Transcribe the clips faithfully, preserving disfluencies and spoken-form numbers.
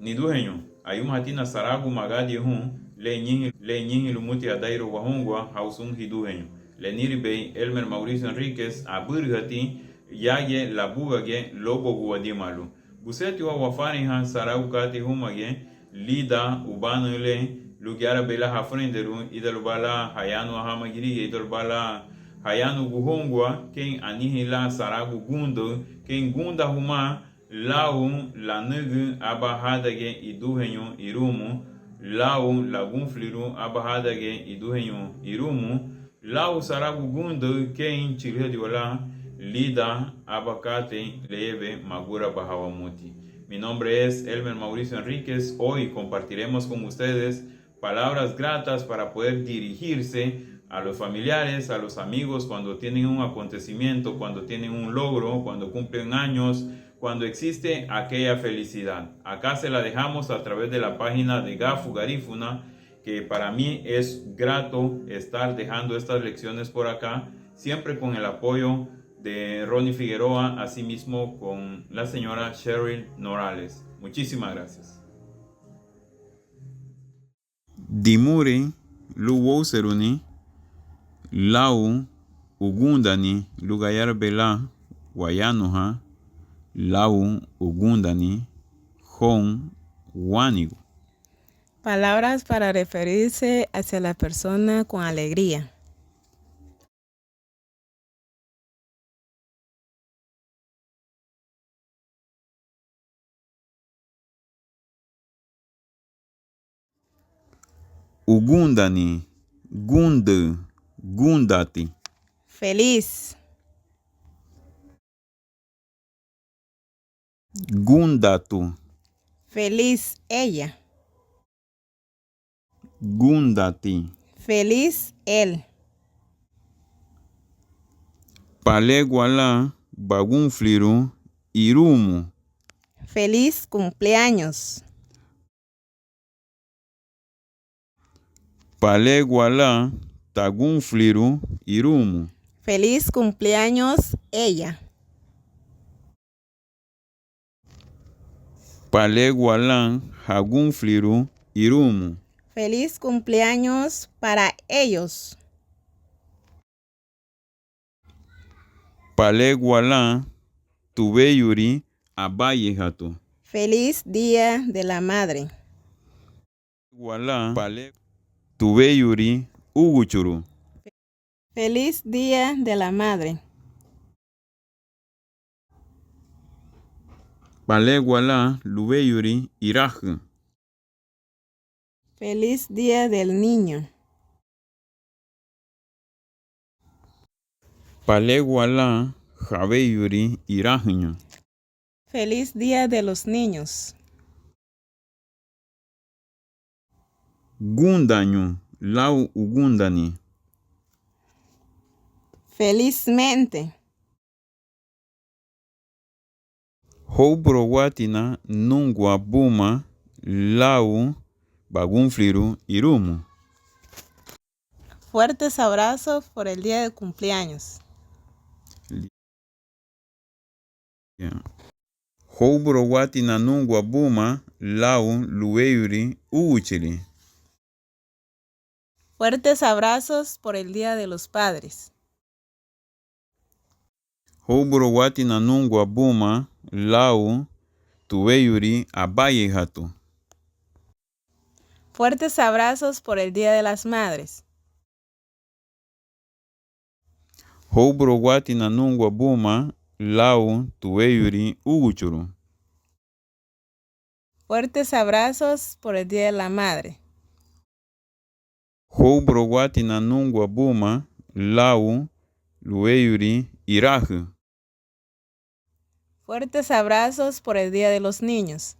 Niduheñu, ayumahatina saragu magadi hun le ñeinhin, le ñeinhin lumuti adairagua hungua hau sun hiduheñu. Le níribei Elmer Mauricio Enríquez, abürühati yagiñe Labugagiñe Lóubagu Wadimalu. Busentiwa wafarenhan saragu katei húmagiñe lidan ubanaü le lun gayaraabei lan hafurendeirun ida luba lan hayanuhan hama gürigia, ida luba lan hayanugun hungua, kei anihein lan saragu gundaü, kei gunda humá lau lanügün aban hádangiñe iduheñu irumu, lau lagunfulirun aban hádangiñe iduheñu irumu, lau saragu gundaü kei chülühadiwa lan lidan aban katei le yebe magurabaha wamuti. Mi nombre es Elmer Mauricio Enríquez. Hoy compartiremos con ustedes palabras gratas para poder dirigirse a los familiares, a los amigos, cuando tienen un acontecimiento, cuando tienen un logro, cuando cumplen años, cuando existe aquella felicidad. Acá se la dejamos a través de la página de Gafu Garifuna, que para mí es grato estar dejando estas lecciones por acá, siempre con el apoyo de Ronnie Figueroa, asimismo con la señora Cheryl Norales. Muchísimas gracias. Dimurei lun wóuseruni lau ugundani lun gayaraabei lan wayanuhan lau ugundani houn wánigu. Palabras para referirse hacia la persona con alegría. Ugundani, gundaü, gúndati. Feliz. Gúndatu. Feliz ella. Gúndati. Feliz él. Palegua lan bagunfulirun irumu. Feliz cumpleaños. Palegua lan tagunfulirun irumu. Feliz cumpleaños ella. Palegua lan hagunfulirun irumu. Feliz cumpleaños para ellos. Palegua lan tuweyuri abayeihatu. Feliz Día de la Madre. Palegua lan, pale-, tuweyuri úguchuru. Feliz Día de la Madre. Palegua lan luweyuri irahü. Feliz Día del Niño. Palegua lan haweyuri irahüñü. Feliz Día de los Niños. Gúndañu lau ugundani. Felizmente. Hóuburuwatina nungua buma lau bagunfulirun irumu. Fuertes abrazos por el día de cumpleaños. Hóuburuwatina nungua buma lau luweyuri úguchili. Fuertes abrazos por el Día de los Padres. Hóuburuwatina nungua buma lau tuweyuri abayeihatu. Fuertes abrazos por el Día de las Madres. Hóuburuwatina nungua buma lau tuweyuri úguchuru. Fuertes abrazos por el Día de la Madre. Hóuburuwatina nungua buma lau luweyuri irahü. Fuertes abrazos por el Día de los Niños.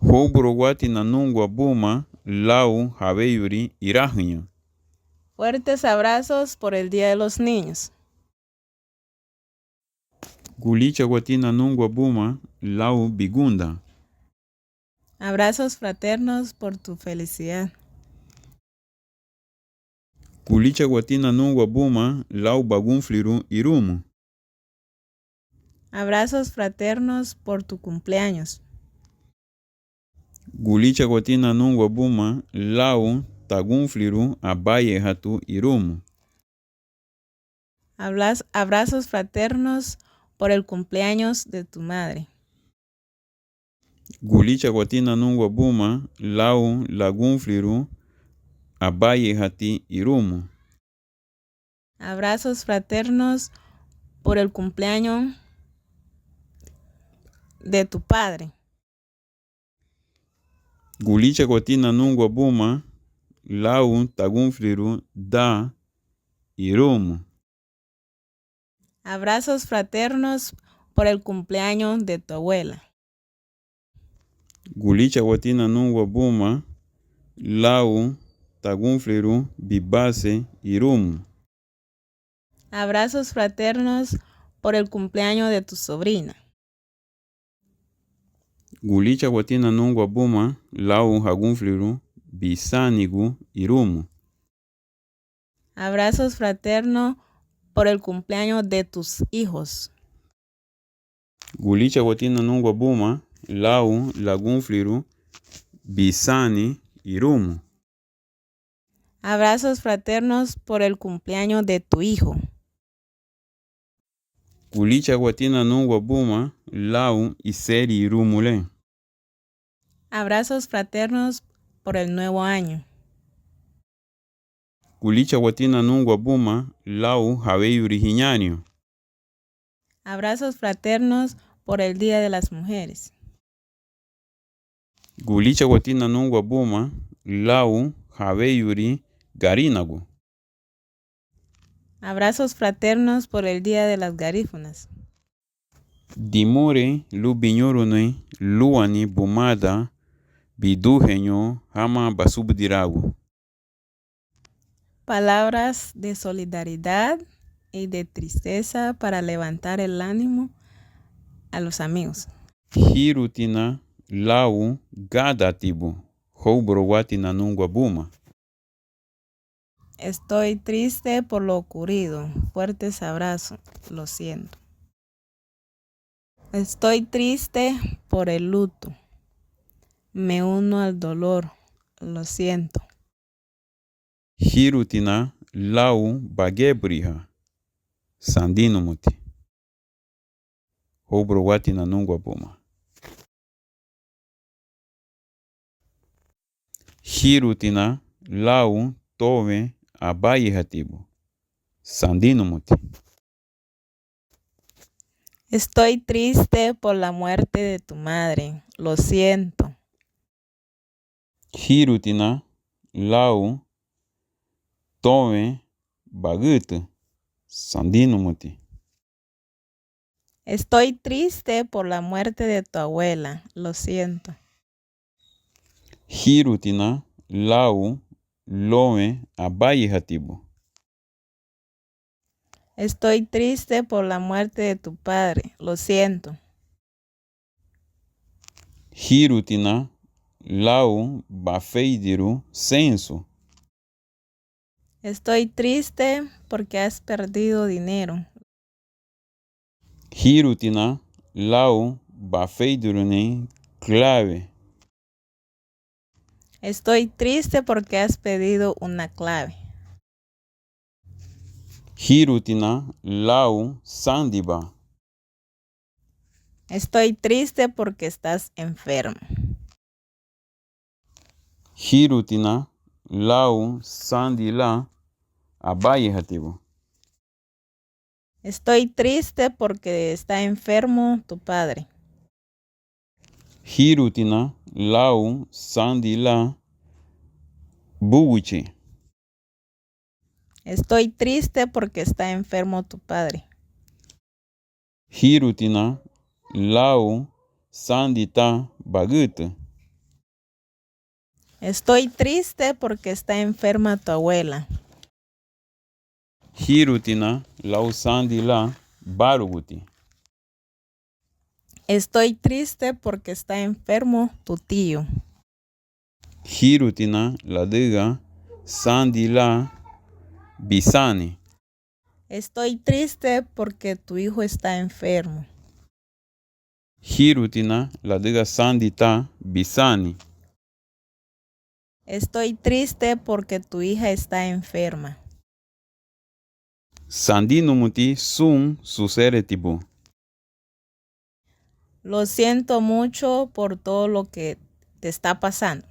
Hóuburuwatina nungua buma lau haweyuri irahüñü. Fuertes abrazos por el Día de los Niños. Gulichaguatina nungua buma lau bigundan. Abrazos fraternos por tu felicidad. Gulichaguatina nungua buma lau bagunfulirun irumu. Abrazos fraternos por tu cumpleaños. Gulíchaguatina nungua buma lau tagunfulirun abayeihatu irumu. Abras-, abrazos fraternos por el cumpleaños de tu madre. Gulíchaguatina nungua buma lau lagunfulirun abayeihati irumu. Abrazos fraternos por el cumpleaños de tu padre. Gulíchaguatina nungua buma lau tagunfulirun dan irumu. Abrazos fraternos por el cumpleaños de tu abuela. Gulíchaguatina nungua buma lau tagunfulirun bibase irumu. Abrazos fraternos por el cumpleaños de tu sobrina. Gulíchaguatina nungua buma lau hagunfulirun bisaanigu irumu. Abrazos fraternos por el cumpleaños de tus hijos. Gulíchaguatina nungua buma lau lagunfulirun bisaani irumu. Abrazos fraternos por el cumpleaños de tu hijo. Gulíchaguatina nungua buma lau iseri irumu le. Abrazos fraternos por el nuevo año. Gulíchaguatina nungua buma lau hawéyuri hiñáriñu. Abrazos fraternos por el Día de las Mujeres. Gulíchaguatina nungua buma lau hawéyuri garínagu. Abrazos fraternos por el Día de las Garífunas. Dimurei lun biñuruni lúani bumada biduheñu hama basubudiragun. Palabras de solidaridad y de tristeza para levantar el ánimo a los amigos. Hírutina lau gádatibu hóuburuguatina nungua buma. Estoy triste por lo ocurrido. Fuertes abrazos. Lo siento. Estoy triste por el luto. Me uno al dolor. Lo siento. Hírutina lau bageburiha. Sandi numuti. Hóuburuguatina nungua buma. Hírutina lau tounwe abayeihatibu. Sandi numuti. Estoy triste por la muerte de tu madre. Lo siento. Hírutina lau tounwe bagütü. Sandi numuti. Estoy triste por la muerte de tu abuela. Lo siento. Hírutina lau lounwen abayeihatibu. Estoy triste por la muerte de tu padre. Lo siento. Hírutina lau baféridirun seinsu. Estoy triste porque has perdido dinero. Hírutina lau baféridiruni clave. Estoy triste porque has perdido una clave. Hírutina lau sandi ba. Estoy triste porque estás enfermo. Hírutina lau sandi lan abayeihatibu. Estoy triste porque está enfermo tu padre. Hírutina lau sandi lan búguchi. Estoy triste porque está enfermo tu padre. Hírutina lau sandi tan bagütü. Estoy triste porque está enferma tu abuela. Hírutina lau sandi lan báruguti. Estoy triste porque está enfermo tu tío. Hírutina ladüga sandi lan bisaani. Estoy triste porque tu hijo está enfermo. Hírutina ladüga sandi tan bisaani. Estoy triste porque tu hija está enferma. Sandi numuti sun suseretibu. Lo siento mucho por todo lo que te está pasando.